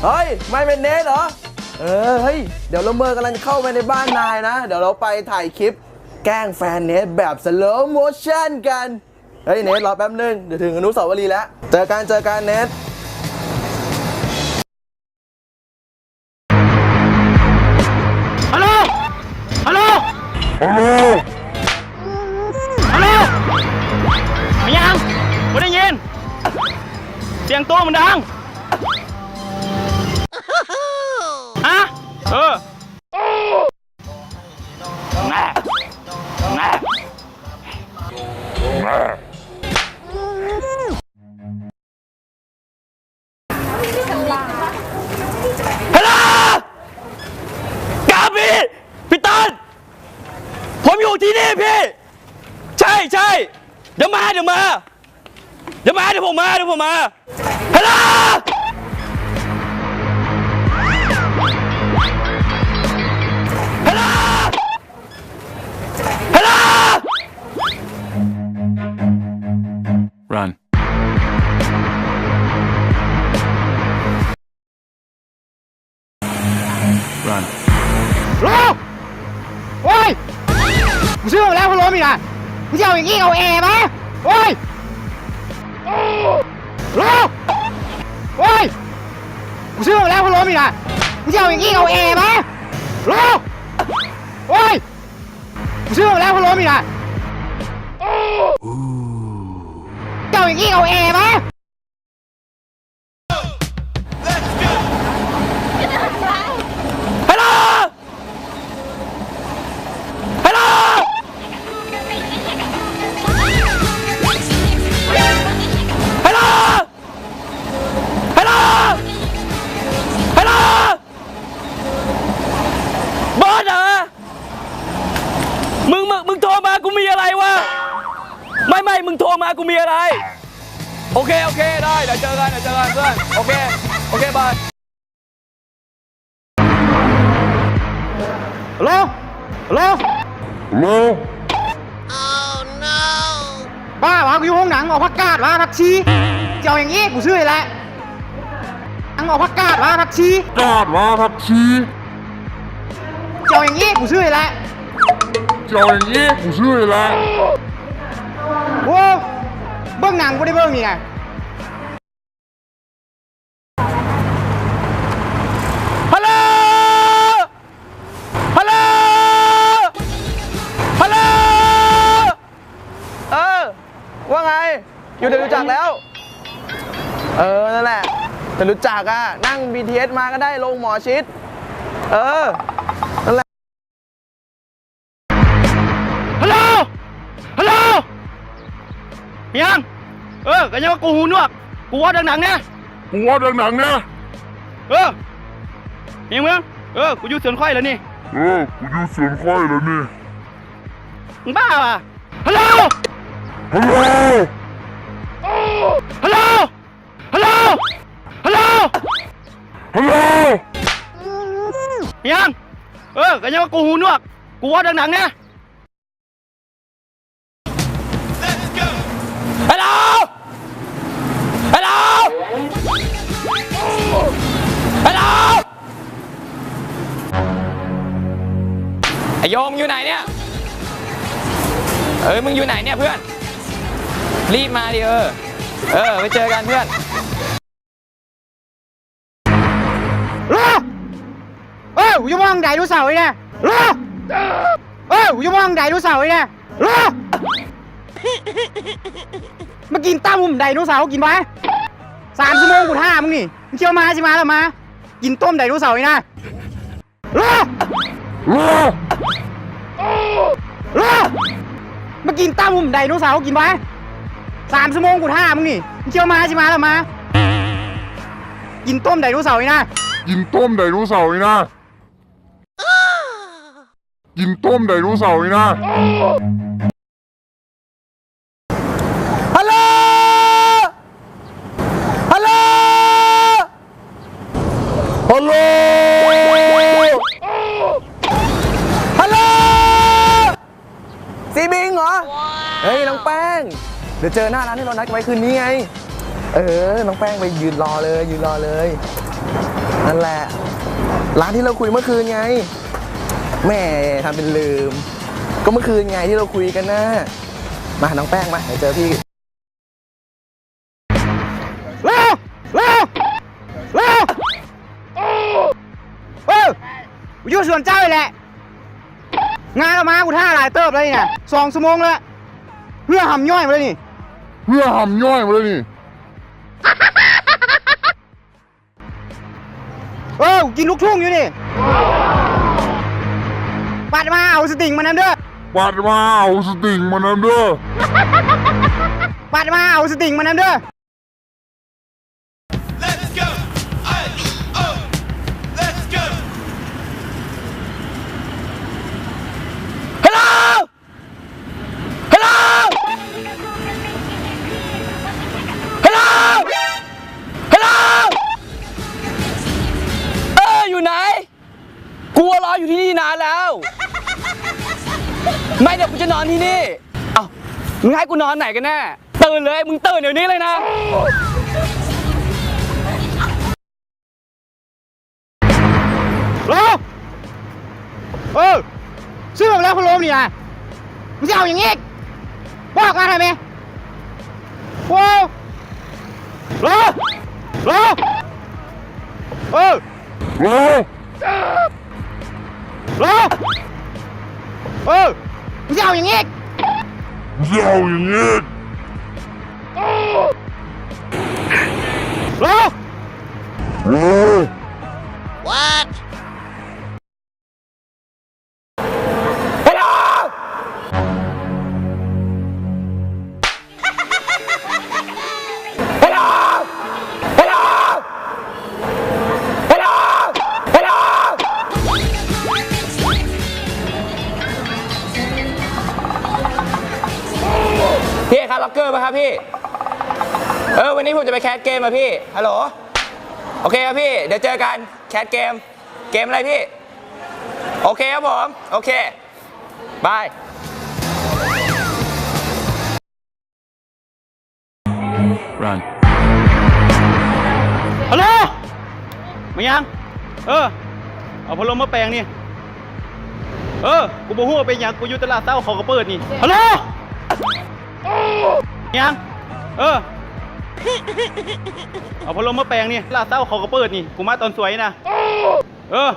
ເຮີ້ຍ ນາຍແມ່ນເນດເຫລໍ? ເອີ ເຮີ້ຍ ດຽວລະເມີກຳລັງຈະເຂົ້າໄປໃນບ້ານນາຍນະ, ດຽວເຮົາໄປຖ່າຍຄລິບແກ້ງແຟນເນດແບບສະໂລໂມຊັນກັນ. ເຮີ້ຍ ເນດ ລໍແປັບໜຶ່ງ ດຽວເຖິງອະນຸສາວະລີແລ້ວ. ເຈີກັນ ເຈີກັນ ເນດ. ຮັລໂຫຼ ຮັລໂຫຼ ຮັລໂຫຼ ມີຫຍັງ? ບໍ່ໄດ້ຍິນ ສຽງໂຕມັນດັງ. ຮະ? ເອີ. ຮາລາ! ກາບີ! ພີ່ຕັນ! ຜົມຢູ່ທີ່ນີ້ພີ່! ໃຊ່ ໃຊ່! ດຽວມາ ດຽວມາ! ດຽວມາ ດຽວຜົມມາ ດຽວຜົມມາ! ຮາລາ! ຮາລາ! ຮາລາ! Run. Run. ໂລ! ໂອ້ຍ! ກູຊື້ມາແລ້ວພັດລົມນີ້ນະ ມຶງຊິເອົາຫຍັງອີກ ເອົາແອມາ! ໂອ້ຍ! ໂລ! ໂອ້ຍ! ກູຊື້ມາແລ້ວພັດລົມນີ້ນະ ມຶງຊິເອົາຫຍັງອີກ ເອົາແອມາ! ໂລ! ໂອ້ຍ! ກູຊື້ມາແລ້ວພັດລົມນີ້ນະ ເຈົ້າຫຍັງອີກ ເອົາແອມາ! ຮາໂຫຼ! ຮາໂຫຼ! ຮາໂຫຼ! ຮາໂຫຼ! ຮາໂຫຼ! ບອສເອີ! ມຶງ ມຶງ ມຶງໂທມາ ກູມີອະໄລວະ? ໄມ່ ໄມ່ ມຶງໂທມາ ກູມີອະໄລ. ໂອເຄ ໂອເຄ ໄດ້ ດຽວເຈີກັນ ດຽວເຈີກັນເພື່ອນ. ໂອເຄ ໂອເຄ ບາຍ. ຮັລໂຫຼ! ຮັລໂຫຼ! ຮັລໂຫຼ! ບ້າຫວາ ກູຢູ່ໂຮງໜັງ ເອົາຜັກກາດຫວາ ຜັກຊີ ເຈົ້າຫຍັງອີກ ກູຊື້ໃຫ້ແຫຼະ. ໜັງ ເອົາຜັກກາດຫວາ ຜັກຊີ ກາດຫວາ ຜັກຊີ ເຈົ້າຫຍັງອີກ ກູຊື້ໃຫ້ແຫຼະ. ເຈົ້າຫຍັງອີກ ກູຊື້ໃຫ້ແຫຼະ. ໂອ້ ເບິ່ງໜັງບໍ່ໄດ້ເບິ່ງນີ້ນະ. ຮັລໂຫຼ! ຮັລໂຫຼ! ຮັລໂຫຼ! ເອີ ວ່າໄງ? ຢູ່ຈະຕຸຈັກແລ້ວ. ເອີ ນັ້ນແຫຼະ ຈະຕຸຈັກອະ ນັ່ງບີທີເອສມາກໍໄດ້ ລົງໝໍຊິດ. ເອີ ນັ້ນແຫຼະ. ຮັລໂຫຼ! ຮັລໂຫຼ! ມີຫຍັງ? ເອີ ກະຍັງວ່າກູຫູໜວກ ກູເວົ້າດັງໆແດ່ ກູເວົ້າດັງໆແດ່. ເອີ ມີຫຍັງມຶງ? ເອີ ກູຢູ່ສວນຂ້ອຍແລ້ວນີ້ ເອີ ກູຢູ່ສວນຂ້ອຍແລ້ວນີ້. ມຶງບ້າຫວາ? ຮັລໂຫຼ! ຮັລໂຫຼ! ຮັລໂຫຼ! ຮັລໂຫຼ! ຮັລໂຫຼ! ຮັລໂຫຼ! ຫຍັງ? ເອີ ກະຍັງວ່າກູຫູໜວກ ກູເວົ້າດັງໆແດ່. ຮັລໂຫຼ! ຮັລໂຫຼ! ຮັລໂຫຼ! ອາໂຍ ມຶງຢູ່ໄຫນເນຍ? ເອີ ມຶງຢູ່ໄຫນເນຍເພື່ອນ? ຣີບມາດິ ເອີ ເອີ ໄປເຈີກັນເພື່ອນ. ໂລ! ເອີ ຢູ່ມອງໄດໂນເສົານີ້ນະ ໂລ! ເອີ ຢູ່ມອງໄດໂນເສົານີ້ນະ ໂລ! ມາກິນຕຳຫຸ້ມໄດໂນເສົາ ກິນໄປ ສາມຊົ່ວໂມງກູຖ້າມຶງນີ້ ມຶງຊິມາ ຊິມາແລ້ວມາ ກິນຕົ້ມໄດໂນເສົານີ້ນະ. ໂລ! ໂລ! ໂລ! ມາກິນຕຳຫຸ້ມໄດໂນເສົາ ກິນໄປ ສາມຊົ່ວໂມງກູຖ້າມຶງນີ້ ມຶງຊິມາ ຊິມາແລ້ວມາ ກິນຕົ້ມໄດໂນເສົານີ້ນະ ກິນຕົ້ມໄດໂນເສົານີ້ນະ ກິນຕົ້ມໄດໂນເສົານີ້ນະ. ຮັລໂຫຼ! ຮັລໂຫຼ! ຮັລໂຫຼ! ຮັລໂຫຼ! ຊີບິງເຫລໍ? ເຮີ້ຍ ນ້ອງແປ້ງ ດຽວເຈີໜ້າຮ້ານທີ່ເຮົານັດກັນໄວ້ຄືນນີ້ໄງ. ເອີ ນ້ອງແປ້ງໄປຢືນລໍເລີຍ ຢືນລໍເລີຍ. นั่นแหละ ร้านที่เราคุยเมื่อคืนไง แหม ทำเป็นลืม ก็เมื่อคืนไงที่เราคุยกันน่ะ มา น้องแป้ง มา เดี๋ยวเจอพี่ เร็ว เร็ว เร็ว เออ กูอยู่สวนเจ้านี่แหละ งานเอามา กูท่าหลายเติบแล้วนี่นะ สองชั่วโมงแล้ว เหื่อหำย้อยหมดแล้วนี่ เหื่อหำย้อยหมดแล้วนี่ เออ กูกินลูกทุ่งอยู่นี่ ปัดมาเอาสติงมานำเด้อ ปัดมาเอาสติงมานำเด้อ ปัดมาเอาสติงมานำเด้อ Let's go! เอ้ย โอ้ Let's go! ฮัลโหล ฮัลโหล ฮัลโหล ฮัลโหล เออ อยู่ไหน กูว่ารออยู่ที่นี่นานแล้ว ไม่ เดี๋ยวกูจะนอนที่นี่ เอ้า มึงให้กูนอนไหนกันแน่ ตื่นเลย มึงตื่นเดี๋ยวนี้เลยนะ เออ ซื้อมาแล้วพัดลมนี่นะ มึงจะเอาอย่างงี้อีก บอกมาทำไม โอ้ เออ เออ เออ เออ มึงจะเอาอย่างงี้อีก มึงจะเอาอย่างงี้อีก เออ เออ What? ฮัลโหล ฮัลโหล ฮัลโหล ฮัลโหล ฮัลโหล พี่ คาร็อกเกอร์ป่ะครับพี่ เออ วันนี้ผมจะไปแคสเกมอะพี่ ฮัลโหล โอเคครับพี่ เดี๋ยวเจอกัน แคสเกม เกมอะไรพี่ โอเคครับผม โอเค บาย Run ฮัลโหล มายัง เออ เอาพัดลมมาแปลงนี่ เออ กูบ่ฮู้ว่าเป็นหยัง กูอยู่ตลาดเช้าเขาก็เปิดนี่ ฮัลโหล ยัง เออ เอาพัดลมมาแปลงนี่ ตลาดเช้าเขาก็เปิดนี่ กูมาตอนสวยนะ เออ